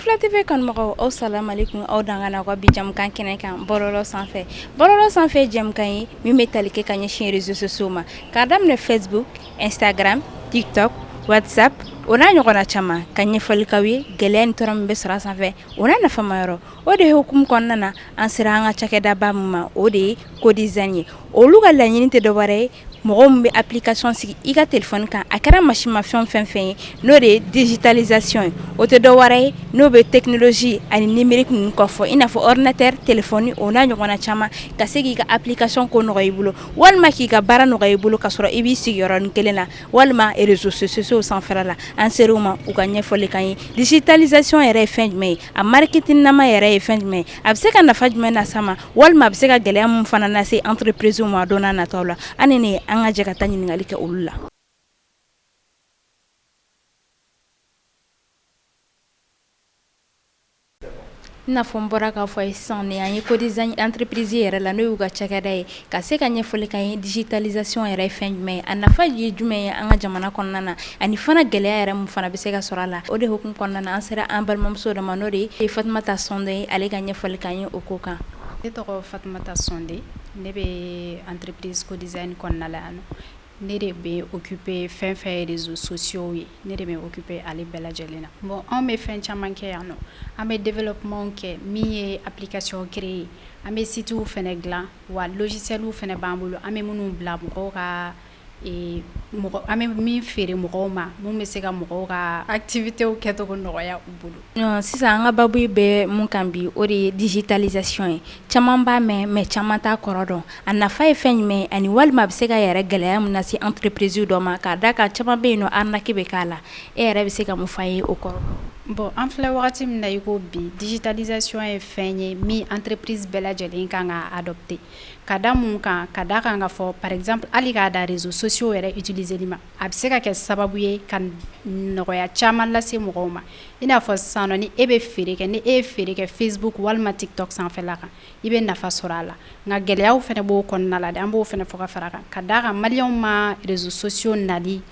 Mali Fila TV kanubagaw, aw salamalekum, aw dangana ka bi jɛmukan kɛnɛ kan bɔlɔlɔ sanfɛ. Bɔlɔlɔ sanfɛ jɛmukan ye min bɛ tali kɛ ka ɲɛsin réseaux sociaux ma, k'a daminɛ Facebook, Instagram, TikTok, WhatsApp, o n'a ɲɔgɔnna caman, ka ɲɛfɔli k'aw ye gɛlɛya ni tɔɔrɔ min bɛ sɔrɔ a sanfɛ, o n'a nafama yɔrɔ. O de hukumu kɔnɔna na, an sera an ka cakɛdaba min ma, o de ye Codesign ye. Olu ka laɲini tɛ dɔwɛrɛ ye, mɔgɔ min bɛ application sigi i ka téléphone kan, a kɛra mansinmafɛn fɛn fɛn ye, n'o de ye digitalisation ye. O tɛ dɔwɛrɛ ye, n'o bɛ technologie ani numérique ninnu kɔfɔ, i n'a fɔ ordinateur, téléphone, o n'a ɲɔgɔnna caman, ka se k'i ka application ko nɔgɔya i bolo, walima k'i ka baara nɔgɔya i bolo, ka sɔrɔ i b'i sigi yɔrɔnin kelen na, walima réseaux sociaux sanfɛla la. An ser'u ma, u ka ɲɛfɔli k'an ye, digitalisation yɛrɛ ye fɛn jumɛn ye, a marketing nama yɛrɛ ye fɛn jumɛn ye, a bɛ se ka nafa jumɛn lase ma, walima a bɛ se ka gɛlɛya min fana lase entreprise ma don n'a nataw la. An ni an ka jɛ ka taa ɲininkali kɛ olu la. I n'a fɔ n bɔra k'a fɔ ye sisan, ni an ye Codesign entreprise yɛrɛ la, n'o y'u ka cakɛda ye, ka se ka ɲɛfɔli k'an ye, digitalisation yɛrɛ ye fɛn jumɛn ye, a nafa ye jumɛn ye an ka jamana kɔnɔna na, ani fana gɛlɛya yɛrɛ min fana bɛ se ka sɔrɔ a la. O de hukumu kɔnɔna na, an sera an balimamuso dɔ ma, n'o de ye Fatumata Sɔnde ye, ale ka ɲɛfɔli k'an ye o ko kan. Ne tɔgɔ Fatumata Sɔnde, ne bɛ entreprise Codesign kɔnɔna la yan nɔ. Ne de bɛ occuper fɛn fɛn ye réseaux sociaux ye, ne de bɛ occuper ale bɛɛ lajɛlen na. Bon, anw bɛ fɛn caman kɛ yan nɔ. An bɛ développement kɛ, min ye application créer, an bɛ sitew fɛnɛ dilan, wa logiciels fɛnɛ b'an bolo, an bɛ minnu bila mɔgɔw ka mɔgɔ, an bɛ min feere mɔgɔw ma, mun bɛ se ka mɔgɔw ka activités kɛcogo nɔgɔya u bolo. Sisan, an ka baabu bɛ mun kan bi, o de ye digitalisation ye. Caman b'a mɛn, mais caman t'a kɔrɔ dɔn. A nafa ye fɛn jumɛn, ani walima a bɛ se ka yɛrɛ gɛlɛya min lase entreprise dɔ ma, k'a da kan caman bɛ yen nɔ, arnaque bɛ k'a la. E yɛrɛ bɛ se ka mun fɔ an ye o kɔrɔ? Bon, an filɛ wagati min na i ko bi, digitalisation ye fɛn ye min entreprise bɛɛ lajɛlen kan ka adopter. Ka da mun kan? Ka da kan ka fɔ, par exemple, hali k'a da réseaux sociaux yɛrɛ utiliser ma, a bɛ se ka kɛ sababu ye ka nɔgɔya caman lase mɔgɔw ma. I n'a fɔ sisan nɔ, ni e bɛ feere kɛ, ni e ye feere kɛ Facebook walima TikTok sanfɛla kan, i bɛ nafa sɔrɔ a la. Nka gɛlɛyaw fana b'o kɔnɔna la dɛ, an b'o fana fɔ ka fara kan. Ka d'a kan maliyɛnw ma réseaux sociaux nali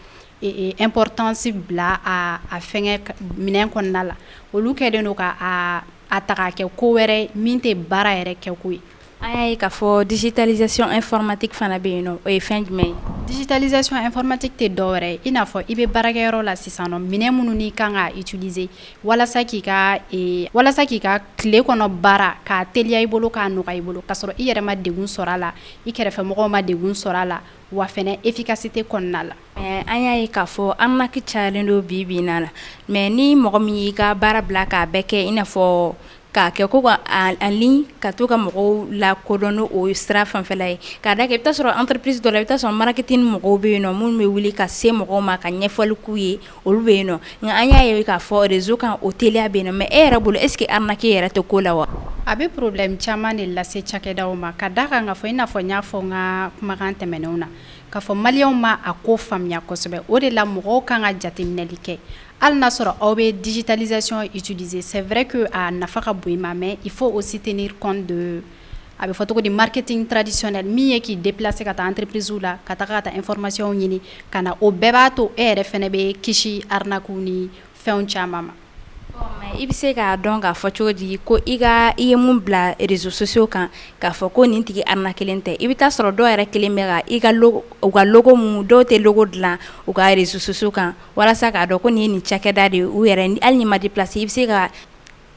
importance bila a fɛngɛ minɛn kɔnɔna la, olu kɛlen don ka a ta k'a kɛ ko wɛrɛ min tɛ baara yɛrɛ kɛko ye. An y'a ye k'a fɔ digitalisation informatique fana bɛ yen nɔ, o ye fɛn jumɛn ye? Digitalisation informatique tɛ dɔwɛrɛ ye, i n'a fɔ i bɛ baarakɛyɔrɔ la sisan nɔ, minɛn minnu n'i kan ka utiliser walasa k'i ka tile kɔnɔ baara k'a teliya i bolo, k'a nɔgɔya i bolo, k'a sɔrɔ i yɛrɛ ma degun sɔrɔ a la, i kɛrɛfɛmɔgɔw ma degun sɔrɔ a la, wa fɛnɛ efficacité kɔnɔna la. An y'a ye k'a fɔ arnaque cayalen don bi bi in na la, mais ni mɔgɔ min y'i ka baara bila k'a bɛɛ kɛ, i n'a fɔ k'a kɛ ko ka en ligne, ka to ka mɔgɔw lakodɔn n'o o sira fanfɛla ye, k'a da kɛ i bɛ taa sɔrɔ entreprise dɔ la, i bɛ taa sɔrɔ marketing mɔgɔw bɛ yen nɔ, minnu bɛ wuli ka se mɔgɔw ma ka ɲɛfɔli k'u ye, olu bɛ yen nɔ. Nka an y'a ye k'a fɔ réseau kan, o teliya bɛ yen nɔ, mais e yɛrɛ bolo, est ce que arnaque yɛrɛ tɛ ko la wa? A bɛ problème caman de lase cakɛdaw ma, ka da kan ka fɔ, i n'a fɔ n y'a fɔ n ka kumakan tɛmɛnenw na, k'a fɔ maliyɛnw ma a ko faamuya kosɛbɛ. O de la mɔgɔw kan ka jateminɛli kɛ. Hali n'a sɔrɔ aw bɛ digitalisation utiliser, c'est vrai que a nafa ka bon i ma, mais il faut aussi tenir compte de, a bɛ fɔ cogo di, marketing traditionnel, min ye k'i déplacer ka taa entreprise la, ka taga ka taa information ɲini ka na. O bɛɛ b'a to e yɛrɛ fɛnɛ bɛ kisi arnaque ni fɛnw caman ma. Mais i bɛ se k'a dɔn k'a fɔ cogo di ko i ka i ye mun bila réseaux sociaux kan, k'a fɔ ko nin tigi arnaque kelen tɛ? I bɛ taa sɔrɔ dɔw yɛrɛ kelen bɛ ka i ka logo, u ka logo mun, dɔw tɛ logo dilan u ka réseaux sociaux kan, walasa k'a dɔn ko nin ye nin cakɛda de ye. U yɛrɛ, hali n'i ma déplacer, i bɛ se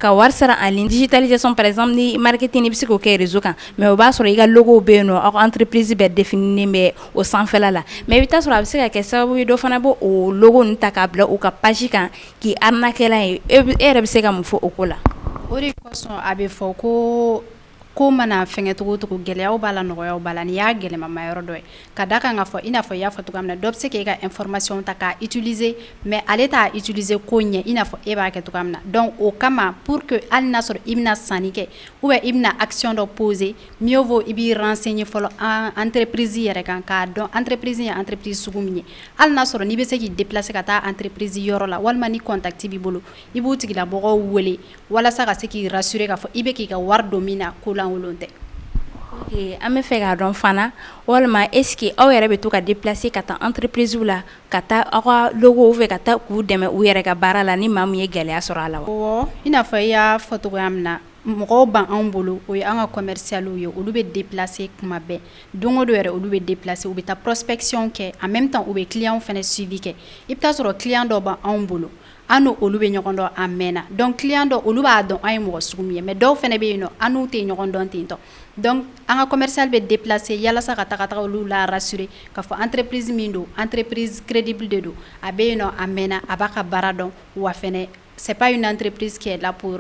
ka wari sara en ligne. Digitalisation, par exemple, ni marketing, i bɛ se k'o kɛ réseau kan, mais o b'a sɔrɔ i ka logo bɛ yen nɔ, aw ka entreprise bɛɛ défini bɛ o sanfɛla la. Mais i bɛ taa sɔrɔ a bɛ se ka kɛ sababu ye, dɔ fana b'o o logo ninnu ta k'a bila u ka page kan k'i arnaquer la ye. E yɛrɛ bɛ se ka mun fɔ o ko la? O de kosɔn a bɛ fɔ ko mana fɛngɛ cogo o cogo, gɛlɛyaw b'a la, nɔgɔyaw b'a la. Nin y'a gɛlɛmama yɔrɔ dɔ ye, ka da kan ka fɔ, i n'a fɔ i y'a fɔ cogoya min na, dɔ bɛ se k'e ka information ta k'a utiliser, mais ale t'a utiliser ko ɲɛ i n'a fɔ e b'a kɛ cogoya min na. Donc o kama, pour que hali n'a sɔrɔ i bɛna sanni kɛ ou bien i bɛna action dɔ poser, mieux vaut i b'i renseigner fɔlɔ entreprise yɛrɛ kan, k'a dɔn entreprise ye entreprise sugu min ye. Hali n'a sɔrɔ n'i bɛ se k'i déplacer ka taa entreprise yɔrɔ la, walima ni contact b'i bolo, i b'u tigilamɔgɔw wele walasa ka se k'i rassurer k'a fɔ i bɛ k'i ka wari don min na, ko lankolon tɛ. Ok, an bɛ fɛ k'a dɔn fana, walima est ce que aw yɛrɛ bɛ to ka déplacer ka taa entreprise la, ka taa aw ka logo fɛ, ka taa k'u dɛmɛ u yɛrɛ ka baara la, ni maa min ye gɛlɛya sɔrɔ a la wa? Awɔ, i n'a fɔ i y'a fɔ cogoya min na, mɔgɔw ban anw bolo, o ye an ka commercial ye. Olu bɛ déplacer kuma bɛɛ, don o don yɛrɛ olu bɛ déplacer, u bɛ taa prospection kɛ. En même temps, u bɛ client fana suivi kɛ. I bɛ taa sɔrɔ client dɔ b'anw bolo, an n'o olu bɛ ɲɔgɔn dɔn a mɛnna. Donc client dɔ, olu b'a dɔn an ye mɔgɔ sugu min ye, mais dɔw fana bɛ yen nɔ, an n'u tɛ ɲɔgɔn dɔn ten tɔ. Donc an ka commercial bɛ déplacer yalasa ka taga taga olu la rassurer k'a fɔ entreprise min don, entreprise crédible de don, a bɛ yen nɔ a mɛnna, a b'a ka baara dɔn, wa fɛnɛ c'est pas une entreprise qui est là pour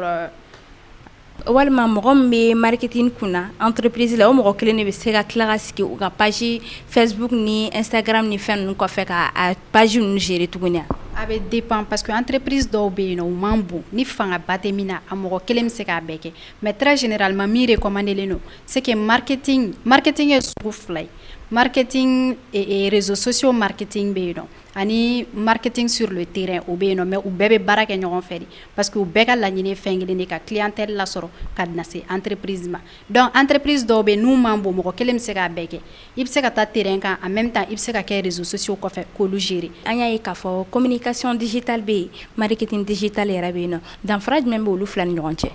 Walima mɔgɔ min bɛ marketing kunna entreprise la, o mɔgɔ kelen de bɛ se ka tila ka sigi u ka page Facebook ni Instagram ni fɛn ninnu kɔfɛ, ka a page ninnu gérer tuguni? A bɛ dépend, parce que entreprise dɔw bɛ yen nɔ, u man bon, ni fangaba tɛ min na, a mɔgɔ kelen bɛ se k'a bɛɛ kɛ. Mais très généralement, min recommandé len don, c'est que marketing ye sugu fila ye: marketing réseaux sociaux marketing bɛ yen nɔ, ani marketing sur le terrain, o bɛ yen nɔ. Mais u bɛɛ bɛ baara kɛ ɲɔgɔn fɛ de, parce que u bɛɛ ka laɲini ye fɛn kelen de, ka clientèle lasɔrɔ ka na se entreprise ma. Donc entreprise dɔw bɛ yen n'u man bon, mɔgɔ kelen bɛ se k'a bɛɛ kɛ. I bɛ se ka taa terrain kan, en même temps i bɛ se ka kɛ réseaux sociaux kɔfɛ k'olu gérer. An y'a ye k'a fɔ communication digitale bɛ yen, marketing digital yɛrɛ bɛ yen nɔ. Danfara jumɛn bɛ olu fila ni ɲɔgɔn cɛ?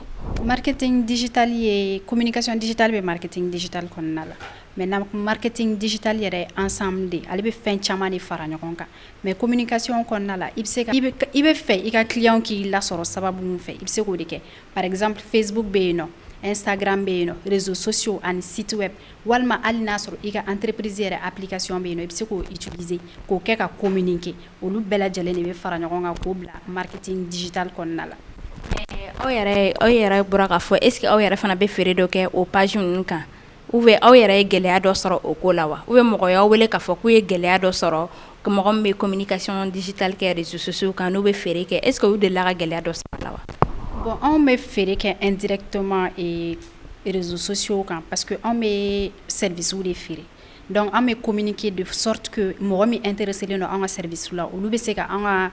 Marketing digital ye, communication digitale bɛ marketing digital kɔnɔna la. Maintenant, marketing digital yɛrɛ ensemble de, ale bɛ fɛn caman de fara ɲɔgɔn kan. Mais communication kɔnɔna la, i bɛ se ka i bɛ fɛ i ka client k'i lasɔrɔ sababu min fɛ, i bɛ se k'o de kɛ. Par exemple, Facebook bɛ yen nɔ, Instagram bɛ yen nɔ, réseaux sociaux ani site web, walima hali n'a sɔrɔ i ka entreprise yɛrɛ application bɛ yen nɔ, i bɛ se k'o utiliser k'o kɛ ka communiquer. Olu bɛɛ lajɛlen de bɛ fara ɲɔgɔn kan k'o bila marketing digital kɔnɔna la. Aw yɛrɛ bɔra k'a fɔ, est ce que aw yɛrɛ fana bɛ feere dɔ kɛ o page ninnu kan, ou bien aw yɛrɛ ye gɛlɛya dɔ sɔrɔ o ko la wa, ou bien mɔgɔ y'aw wele k'a fɔ k'u ye gɛlɛya dɔ sɔrɔ, mɔgɔ min bɛ communication digitale kɛ réseaux sociaux kan, n'u bɛ feere kɛ, est ce que u delila ka gɛlɛya dɔ sɔrɔ a la wa? Bon, anw bɛ feere kɛ indirectement et réseaux sociaux kan, parce que anw bɛ service de feere. Donc an bɛ communiquer de sorte que mɔgɔ min intéressé len don an ka service la, olu bɛ se ka an ka,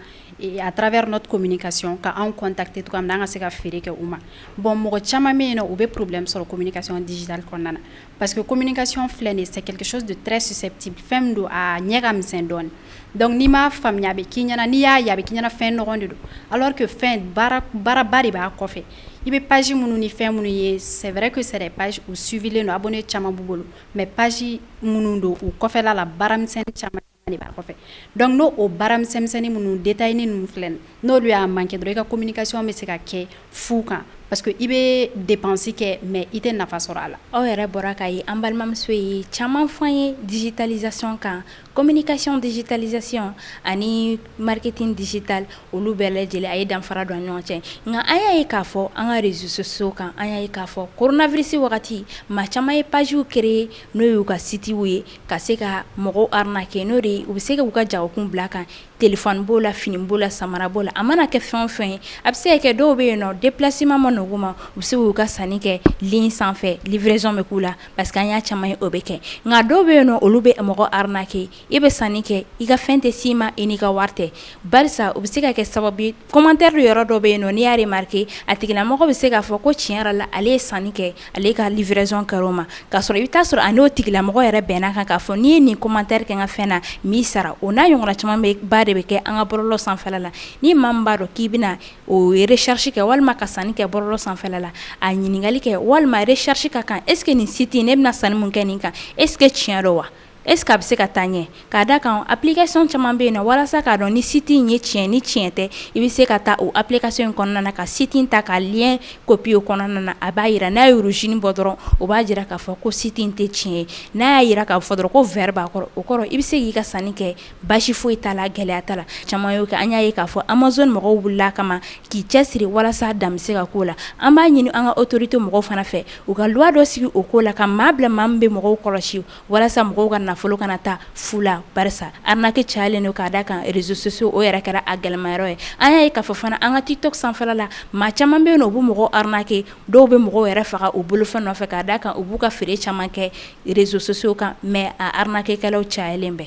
à travers notre communication, ka anw contacter cogoya min na, an ka se ka feere kɛ u ma. Bon, mɔgɔ caman bɛ yen nɔ, u bɛ problème sɔrɔ communication digitale kɔnɔna na, parce que communication filɛ nin ye, c'est quelque chose de très susceptible. Fɛn min don, a ɲɛ ka misɛn dɔɔnin. Donc n'i m'a faamuya, a bɛ k'i ɲɛna, n'i y'a ye, a bɛ k'i ɲɛna fɛn nɔgɔn de don, alors que fɛn baara baaraba de b'a kɔfɛ. I bɛ page minnu ni fɛn minnu ye, c'est vrai que c'est des pages u suivilen don, abonné caman b'u bolo, mais page minnu don, u kɔfɛla la, baaramisɛnnin caman de b'a kɔfɛ. Donc n'o o baara misɛnnin minnu détaillé ninnu filɛ nin, n'olu y'a manqué dɔrɔn, i ka communication bɛ se ka kɛ fu kan, parce que i bɛ dépense kɛ, mais i tɛ nafa sɔrɔ a la. Aw yɛrɛ bɔra k'a ye, an balimamuso ye caman fɔ an ye digitalisation kan, communication digitalisation ani marketing digital, olu bɛɛ lajɛlen, a ye danfara don an ɲɔgɔn cɛ. Nka an y'a ye k'a fɔ an ka réseaux sociaux kan, an y'a ye k'a fɔ coronavirus wagati, maa caman ye page créer, n'o y'u ka site ye, ka se ka mɔgɔw arnaquer, n'o de ye u bɛ se k'u ka jagokun bila kan. Téléphone b'o la, fini b'o la, samara b'o la, a mana kɛ fɛn o fɛn ye, a bɛ se ka kɛ dɔw bɛ yen nɔ, déplacement ma nɔgɔn u ma, u bɛ se k'u ka sanni kɛ ligne sanfɛ, livraison bɛ k'u la, parce que an y'a caman ye o bɛ kɛ. Nka dɔw bɛ yen nɔ, olu bɛ mɔgɔ arnaquer. I bɛ sanni kɛ, i ka fɛn tɛ s'i ma, i n'i ka wari tɛ. Barisa u bɛ se ka kɛ sababu ye, commentaire yɔrɔ dɔ bɛ yen nɔ, n'i y'a remarquer, a tigilamɔgɔ bɛ se k'a fɔ ko tiɲɛ yɛrɛ la, ale ye sanni kɛ, ale ka livraison kɛra o ma, k'a sɔrɔ i bɛ taa sɔrɔ a n'o tigilamɔgɔ yɛrɛ bɛnna kan k'a fɔ n'i ye nin commentaire kɛ n ka fɛn na, n b'i sara. O n'a ɲɔgɔnna caman bɛ ba de bɛ kɛ an ka bɔlɔlɔ sanfɛla la. Ni maa min b'a dɔn k'i bɛna o recherche kɛ walima ka sanni kɛ bɔlɔlɔ sanfɛla la, a ɲininkali kɛ walima recherche ka kan: est ce que nin site ne bɛna sanni mun kɛ nin kan, est ce que tiɲɛ don wa, est ce que a bɛ se ka taa ɲɛ? K'a da kan application caman bɛ yen nɔ, walasa k'a dɔn ni site in ye tiɲɛ ni tiɲɛ tɛ, i bɛ se ka taa o application in kɔnɔna na, ka site in ta ka lien copier o kɔnɔna na. A b'a jira, n'a ye rouge bɔ dɔrɔn, o b'a jira k'a fɔ ko site in tɛ tiɲɛ ye. N'a y'a jira k'a fɔ dɔrɔn ko vert b'a kɔrɔ, o kɔrɔ i bɛ se k'i ka sanni kɛ, basi foyi t'a la, gɛlɛya t'a la. Caman y'o kɛ. An y'a ye k'a fɔ Amazon mɔgɔw wulila a kama k'i cɛsiri walasa dan bɛ se ka k'o la. An b'a ɲini an ka autorité mɔgɔw fana fɛ, u ka loi dɔ sigi o ko la, ka maa bila maa min bɛ mɔgɔw kɔlɔsi, walasa mɔgɔw ka nafolo kana taa fu la, barisa arnaque cayalen don. K'a da kan réseaux sociaux, o yɛrɛ kɛra a gɛlɛmayɔrɔ ye. An y'a ye k'a fɔ fana, an ka TikTok sanfɛla la, maa caman bɛ yen nɔ, u bɛ mɔgɔw arnaquer, dɔw bɛ mɔgɔw yɛrɛ faga u bolofɛn nɔfɛ, k'a da kan u b'u ka feere caman kɛ réseaux sociaux kan, mais a arnaque kɛlaw cayalen bɛ.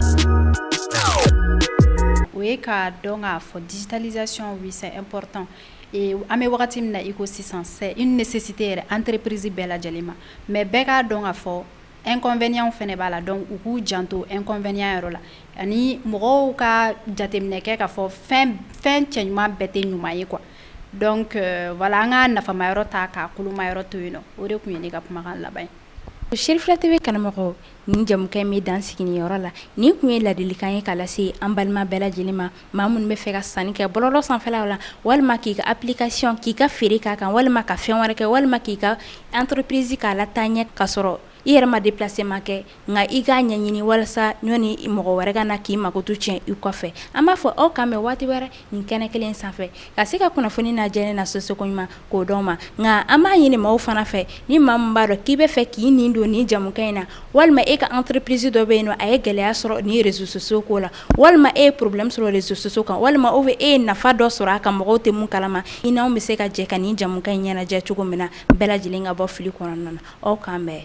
O ye k'a dɔn k'a fɔ digitalisation, oui, c'est important. An bɛ wagati min na i ko sisan, c'est une nécessité yɛrɛ entreprise bɛɛ lajɛlen ma. Mais bɛɛ k'a dɔn k'a fɔ Inconvénient fana b'a la, donc u k'u janto inconvénient yɔrɔ la, ani mɔgɔw ka jateminɛ kɛ k'a fɔ fɛn fɛn cɛɲuman bɛɛ tɛ ɲuman ye quoi. Donc voilà, an ka nafama yɔrɔ ta k'a koloma yɔrɔ to yen nɔ. O de tun ye ne ka kumakan laban ye. Sherifila TV kanumɔgɔw, nin jamukan in bɛ dan sigi nin yɔrɔ la. Nin tun ye ladilikan ye ka lase an balima bɛɛ lajɛlen ma, maa minnu bɛ fɛ ka sanni kɛ bɔlɔlɔ sanfɛlaw la, walima k'i ka application, k'i ka feere k'a kan, walima ka fɛn wɛrɛ kɛ, walima k'i ka entreprise k'a lataa ɲɛ ka sɔrɔ i yɛrɛ ma déplacement kɛ, nka i k'a ɲɛɲini walasa ɲɔni mɔgɔ wɛrɛ ka na k'i makoto tiɲɛ i kɔfɛ. An b'a fɔ aw k'an bɛn waati wɛrɛ nin kɛnɛ kelen sanfɛ ka se ka kunnafoni n'a jɛlen na sosoko ɲuman k'o d'aw ma. Nka an b'a ɲini maaw fana fɛ, ni maa min b'a dɔn k'i bɛ fɛ k'i nin don nin jamukan in na, walima e ka entreprise dɔ bɛ yen nɔ, a ye gɛlɛya sɔrɔ nin réseaux sociaux ko la, walima e ye problème sɔrɔ réseaux sociaux kan, walima ou bien e ye nafa dɔ sɔrɔ a kan mɔgɔw tɛ mun kalama, i n'anw bɛ se ka jɛ ka nin jamukan in ɲɛnajɛ cogo min na, bɛɛ lajɛlen ka bɔ fili kɔnɔna na. Aw k'an bɛn.